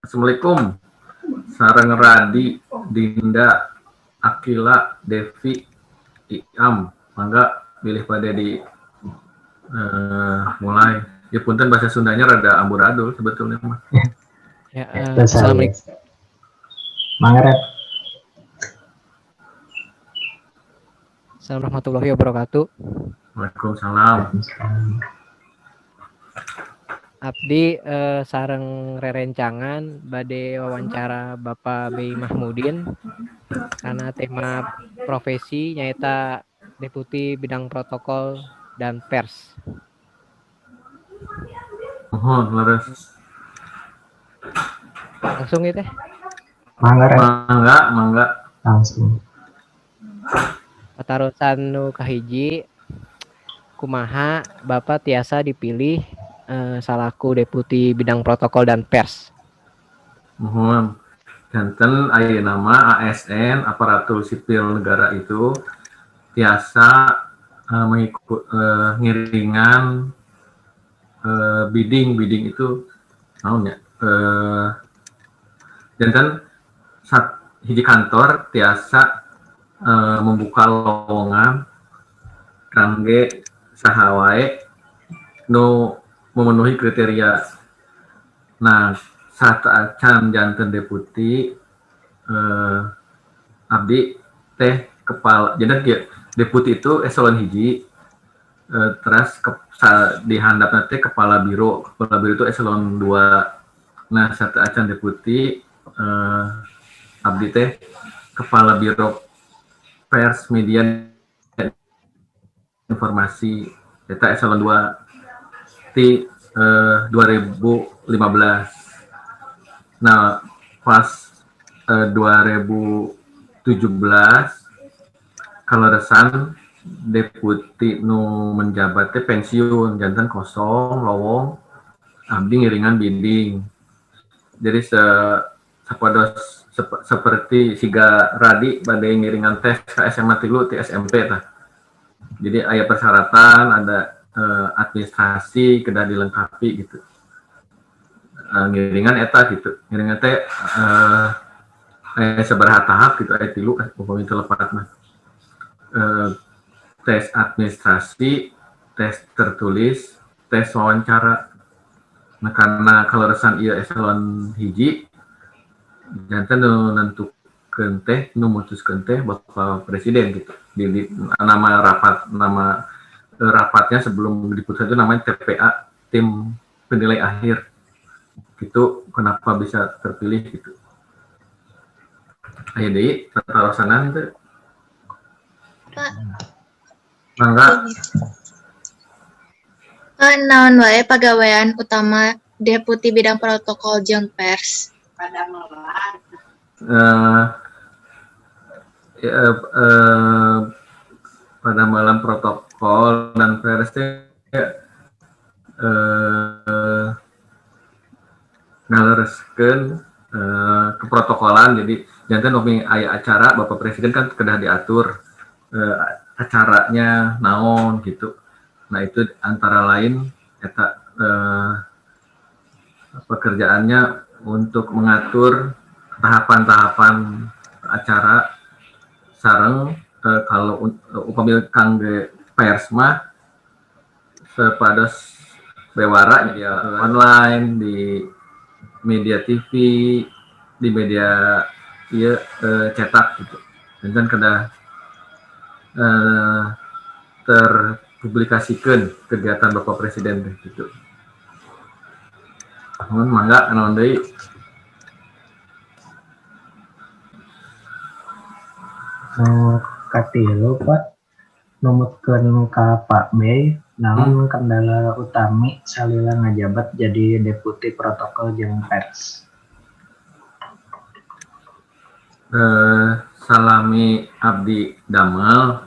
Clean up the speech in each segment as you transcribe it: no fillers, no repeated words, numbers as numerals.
Assalamualaikum. Sareng Radi, Dinda, Akila, Devi, Iam. Mangga bilih pada di mulai. Ya, punten, bahasa Sundanya rada amburadul sebetulnya mah. Ya, assalamualaikum. Mangga. Assalamualaikum warahmatullahi wabarakatuh. Waalaikumsalam. Abdi sareng rerencangan bade wawancara Bapak Bey Machmudin karena tema profesi nyaeta Deputi Bidang Protokol dan Pers. Muhun, leres. Langsung ya, Teh? Mangga. Mangga, mangga. Langsung. Patarosan nu kahiji, kumaha Bapak tiasa dipilih salaku Deputi Bidang Protokol dan Pers? Muhun. Janten ayeuna mah ASN, aparatur sipil negara, itu tiasa mengikut ngiringan bidding. Bidding itu naon ya? Janten sat, hiji kantor tiasa membuka lowongan kangge saha wae nu memenuhi kriteria. Nah, sateuacan janten deputi, abdi teh kepala, jadi kieu, deputi itu eselon 1, terus di handapna teh kepala biro, kepala biro itu eselon 2. Nah, sateuacan deputi, abdi teh kepala biro pers, media, informasi, eta eselon 2 ti 2015. Nah, pas 2017 kaleresan deputi nu menjabat teh pensiun, janten kosong lowong, abdi ngiringan bidding. Jadi sapados seperti siga Radi bade ngiringan tes ke SMA 3 ti SMP tah. Jadi aya persyaratan, ada administrasi kedah dilengkapi gitu. Ngiringan eta gitu. Ngiringan teh aya sabaraha tahap gitu, aya 3 upami teu lepat mah. Tes administrasi, tes tertulis, tes wawancara. Nah, karena kaleresan ieu eselon 1, janten nu nentukeun teh, nu mutuskeun teh Bapak Presiden gitu. Di nama rapat, nama rapatnya sebelum diputuskan itu namanya TPA, tim penilai akhir. Gitu kenapa bisa terpilih gitu. Aya deui patarosanan teu? Pak. Mangga. Naon wae pagawean utama Deputi Bidang Protokol jeung Pers? Ya, pada malam protokol dan pers teh ngalereskeun keprotokolan. Jadi janten upami aya acara Bapak Presiden kan kedah diatur acaranya naon gitu. Nah, itu antara lain eta pekerjaannya untuk mengatur tahapan-tahapan acara sareng kalau upami kangge pers mah sapados bewara ya, online, di media TV, di media ieu cetak gitu. Dan kedah terpublikasikeun kegiatan Bapak Presiden teh gitu. Nuhun, mangga naon deui? Nu katilu, Pak, numutkeun ka Pak Bey, naon kendala utami salila ngajabat jadi Deputi Protokol jeung Pers? Salami abdi damel,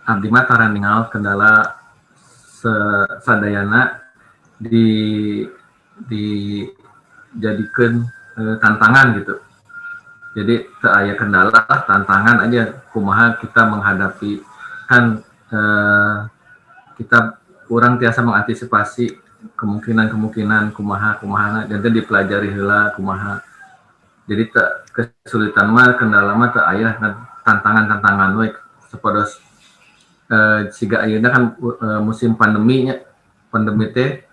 abdi mah tara ningal kendala sadayana dijadikeun tantangan gitu. Jadi teu aya kendala, tantangan aja kumaha kita menghadapi. Kan kita kurang tiasa mengantisipasi kemungkinan-kemungkinan kumaha kumahana, janten dipelajari heula kumaha. Jadi teu kesulitan mah, kendala mah teu aya, tantangan-tantangan we sapados siga ayeuna kan musim pandemi nya. Pandemi teh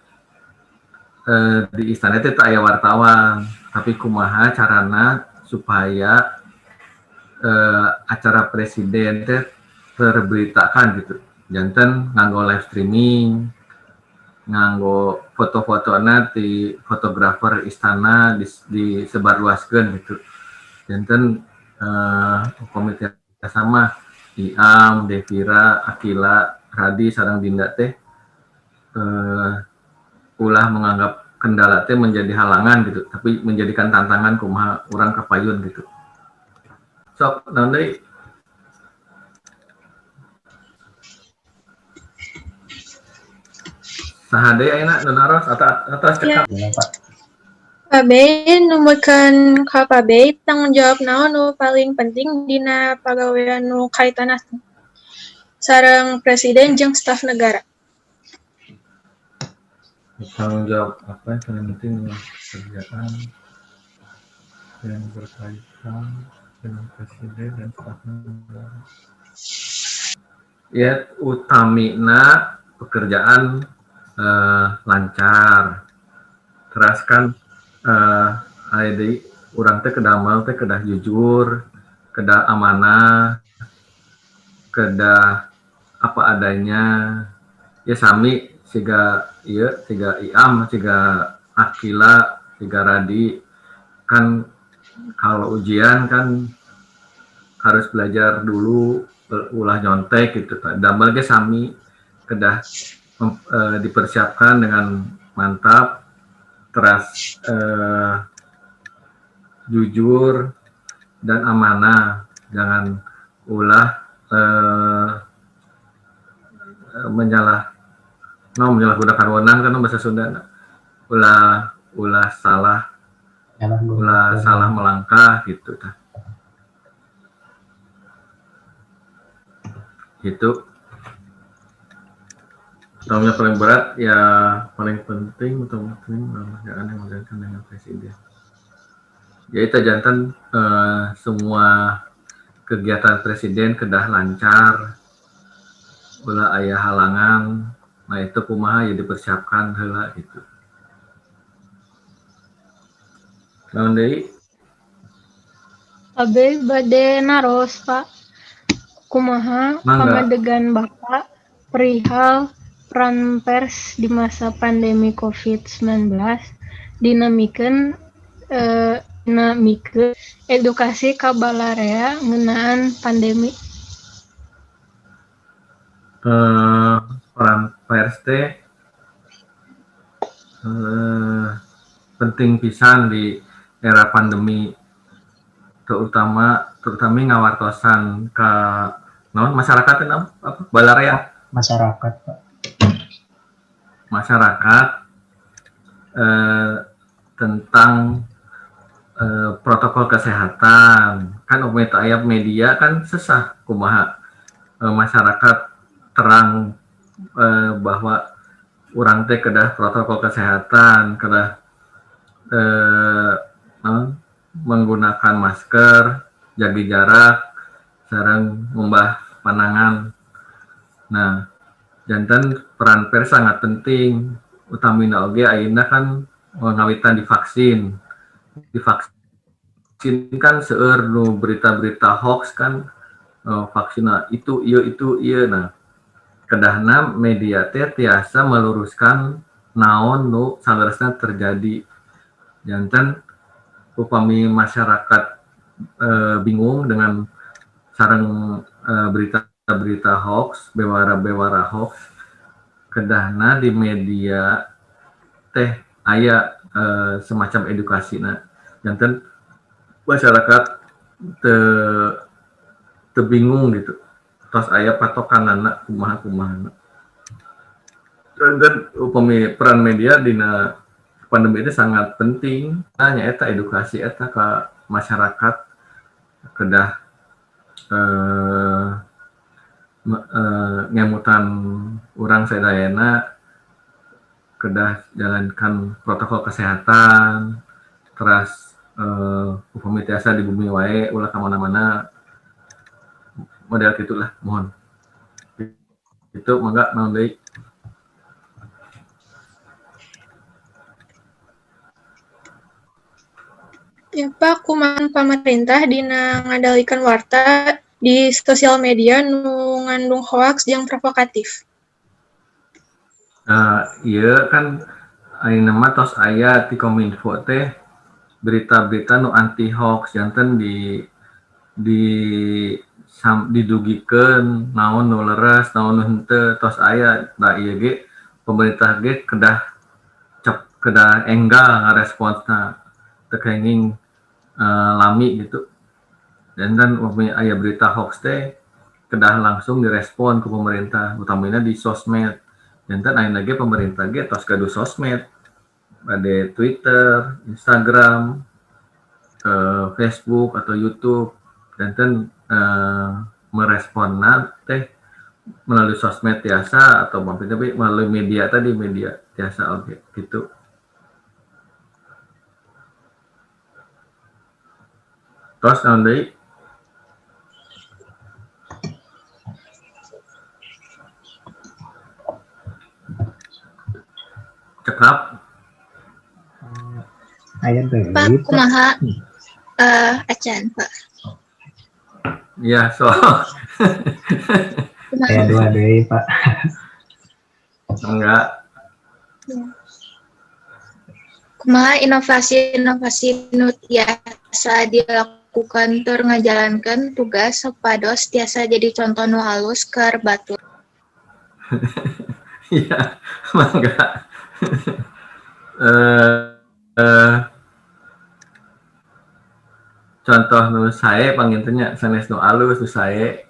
di istana teh teu aya wartawan, tapi kumaha carana supaya acara presiden teh terberitakan gitu. Janten nganggo live streaming, nganggo foto-fotona ti fotografer istana disebarluaskeun gitu. Janten komite sama Iam, Devira, Akila, Radi sareng Dinda teh ulah menganggap kendala teh menjadi halangan gitu, tapi menjadikan tantangan kumaha urang kapayun gitu. Sok, naon deui? Saha deui ayeuna nu naros atau cekap? Ya, Pak. Pak Bey, numutkeun ka Pak Bey, tanggung jawab naon nu paling penting dina pagawean nu kaitanna sareng presiden jeung staf negara? Tanggung jawab apa yang paling penting dalam pekerjaan yang berkaitan dengan presiden dan staf negara? Ya, utamina pekerjaan lancar. Teras kan aya deui urang teh kedah damel teh kedah jujur, kedah amanah, kedah apa adanya. Ya sami siga ieu, siga Iam, siga Akila, siga Radi kan kalau ujian kan harus belajar dulu, ulah nyontek gitu. Damel ge sami kedah dipersiapkan dengan mantap, teras jujur dan amanah. Jangan ulah menyalah no menyalahgunakan wewenang kan bahasa Sunda, ulah ulah salah ulah salah melangkah gitu tah. Gitu. Tanggung jawab paling berat ya paling penting untuk penting pekerjaan yang berkaitan dengan presiden. Jadi teh janten semua kegiatan presiden kedah lancar, ulah aya halangan. Nah itu kumaha ya dipersiapkan heula gitu. Naon deui? Abi bade naros, Pak. Kumaha pamadegan Bapak perihal peran pers di masa pandemi COVID-19 dinamikeun dinamikeun edukasi ka balarea ngeunaan pandemi? Peran pers teh penting pisan di era pandemi, terutama ngawartosan ka naon masyarakat teh apa balarea? Masyarakat, Pak. Masyarakat tentang protokol kesehatan. Kan upami teu aya media kan sesah kumaha masyarakat terang bahwa urang teh kedah protokol kesehatan, kedah menggunakan masker, jaga jarak, sareng ngumbah panangan. Nah, janten peran pers sangat penting, utamina oge ayeuna kan ngawitan divaksin. Divaksin kan seueur nu berita-berita hoax kan, vaksinna itu ieu itu ieu. Nah, kedahna media teh tiasa meluruskan naon nu saleresna terjadi. Janten upami masyarakat bingung dengan sareng berita-berita hoax, bewara-bewara hoax, kedahna di media teh aya semacam edukasina. Janten masyarakat teu bingung gitu. Tos aya patokanana kumaha-kumahana. Dan upami peran media dina pandemi ini sangat penting. Nah, nyaeta edukasi eta ka masyarakat kedah ngemutan urang sadayana kedah jalankan protokol kesehatan, teras Upami tiasa di bumi wae, ulah ka mana-mana, model gitulah, mohon. Itu mangga, naon deui? Ya Pak, kumaha pamarentah dina ngadalikan warta di sosial media nu ngandung hoaks jeung provokatif? Ieu kan ayeuna mah tos aya di Kominfo teh berita-berita nu anti hoax, janten di didugikeun naon nu leres, naon nu henteu, tos aya. Nah, ieu ge pemerintah ge kedah kedah enggal ngaresponsna, teu kenging lami gitu. Dan upami aya berita hoax teh kedah langsung direspon ku pemerintah, utamina di sosmed. Janten ayeuna ge pemerintah ge tos gaduh sosmed, bade Twitter, Instagram, Facebook atau YouTube. Janten meresponna teh melalui sosmed tiasa atau tapi melalui media tadi, media tiasa oge gitu. Tos, naon deui? Cekap. Aya deui, Pak, Pak. Kumaha acan, Pak. Ya, so. Kumaha? Aya dua deui, Pak. Enggak. Ya. Kumaha inovasi-inovasi nu tiasa dilakukan tur ngajalankeun tugas supados tiasa jadi contoh nu alus keur batur? Iya, mangga. Contoh nu sae panginten nya, sanes nu alus, nu sae.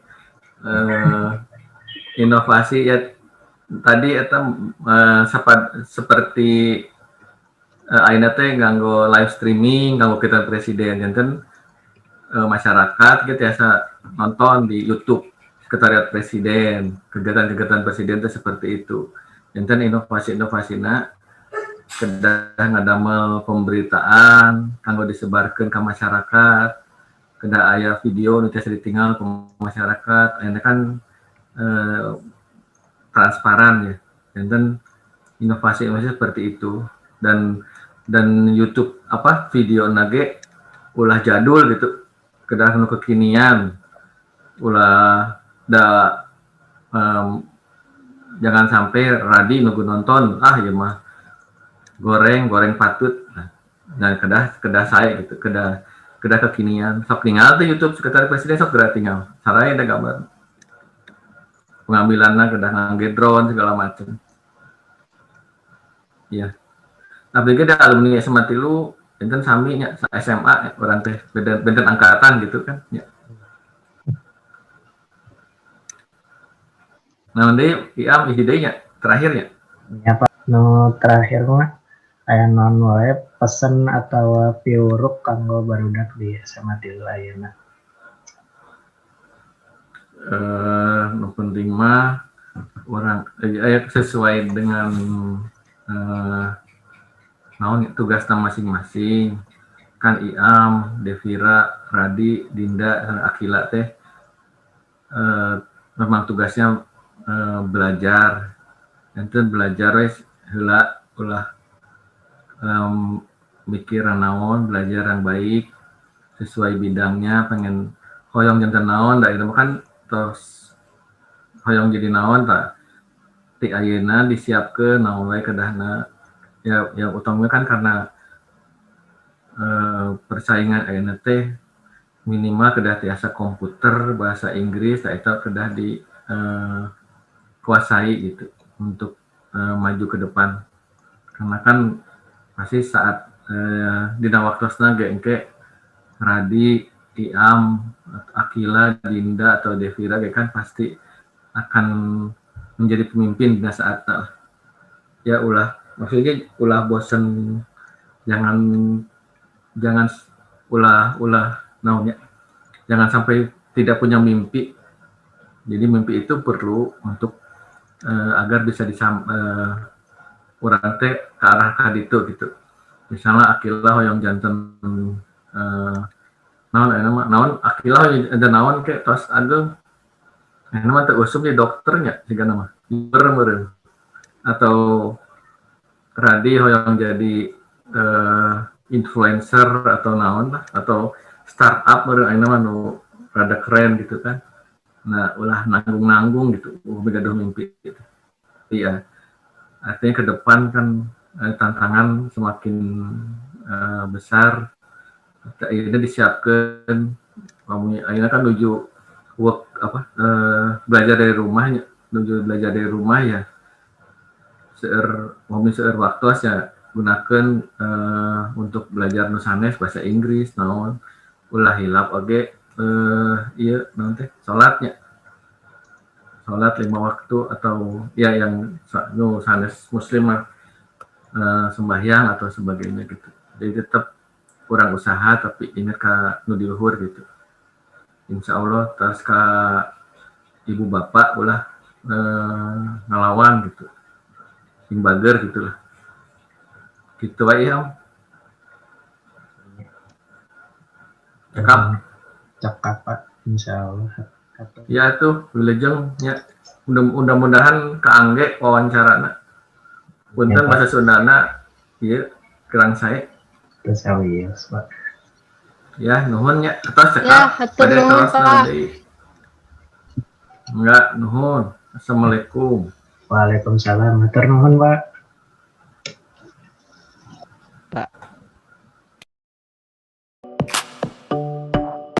Inovasi ya tadi eta, seperti ayeuna teh nganggo live streaming nganggo kita presiden, janten masyarakat gitu tiasa nonton di YouTube Sekretariat Presiden, kegiatan-kegiatan presiden teh seperti itu. Janten inovasi-inovasina kedah ngadamel pemberitaan kanggo disebarkeun ka masyarakat, kedah aya video nu tiasa ditinggal ku masyarakat. Ayeuna kan transparan ya. Janten inovasi-inovasi seperti itu, dan YouTube apa video nage ulah jadul gitu, kedah nu kekinian, ulah da jangan sampai radi nunggu nonton, ah ieu mah goreng goreng patut. Nah, dan kedah kedah saya gitu, kedah kedah kekinian. Sok tinggal tuh YouTube Sekretariat Presiden, sok geura tinggal saraya ada gambar pengambilanna kedah ngangge drone segala macam ya. Abdi ge da alumni SMA 3, enten sami nya, SMA urang teh beda, benten angkatan gitu kan ya. Nah, deui Iam, hiji deui nya, terakhir nya. Ya Pak, nu terakhir mah aya naon wae pesen atau piwuruk kanggo barudak di SMA 3 ayeuna? Nu penting mah urang sesuai dengan naon tugasna masing-masing kan. Iam, Devira, Radi, Dinda, dan Akila teh memang tugasnya belajar. Ente belajar wes heula, ulah mikir naon, belajar yang baik sesuai bidangnya, pengen hoyong janten naon. Da itu kan tos hoyong jadi naon, tak ti ayeuna disiapkeun naon wae kedahna ya. Yang utamanya kan karena persaingan ayeuna teh minimal kedah tiasa komputer, bahasa Inggris, nah itu kedah di kuasai gitu untuk maju ke depan, karena kan pasti saat dina waktosna ge engke Radi, Iam, Akila, Dinda atau Devira ge kan pasti akan menjadi pemimpin dina saat lah. Ya ulah, maksudnya ulah bosen, jangan jangan ulah ulah naonnya, jangan sampai tidak punya mimpi. Jadi mimpi itu perlu untuk agar bisa disam urang teh ke arah ka ditu gitu. Misalnya Akila hoyong janten Naon ayeuna mah, naon akilah ada naon ke tos ageng. Ayeuna mah teu usum di dokternya sigana mah. Meureun atau Radi hoyong jadi influencer atau naon lah, atau startup meureun ayeuna mah nu rada keren gitu kan. Nah, ulah nanggung-nanggung gitu, gaduh mimpi gitu. Iya. Artinya ke depan kan tantangan semakin besar. Ini disiapkan kamu akhirnya kan menuju work apa belajar dari rumah, menuju belajar dari rumah ya. Seueur ngomong, seueur waktu ya gunakan untuk belajar nu sanes, bahasa Inggris naon. Ulah hilap oge iya naon teh, salatnya, salat lima waktu atau ya yang nu sanes muslim mah sembahyang atau sebagainya gitu. Jadi tetap kurang usaha, tapi ingat ka nu di luhur gitu. Insya Allah. Terus ka ibu bapak ulah ngelawan gitu, sing bager gitu lah, gitu wae ya, Om. Cekap. Cekap, Pak, insya Allah. Ya tuh, wilujeng ya. Mudah-mudahan kaangge wawancarana. Punten, Ya, Pak. Bahasa Sundana ieu kurang sae. Terus awios, Pak. Ya, nuhun nya. Atos Ya, cekap. hatur Bade nuhun, terus Pak. Naon deui? Enggak, nuhun. Assalamualaikum. Waalaikumsalam. Hatur nuhun, Pak.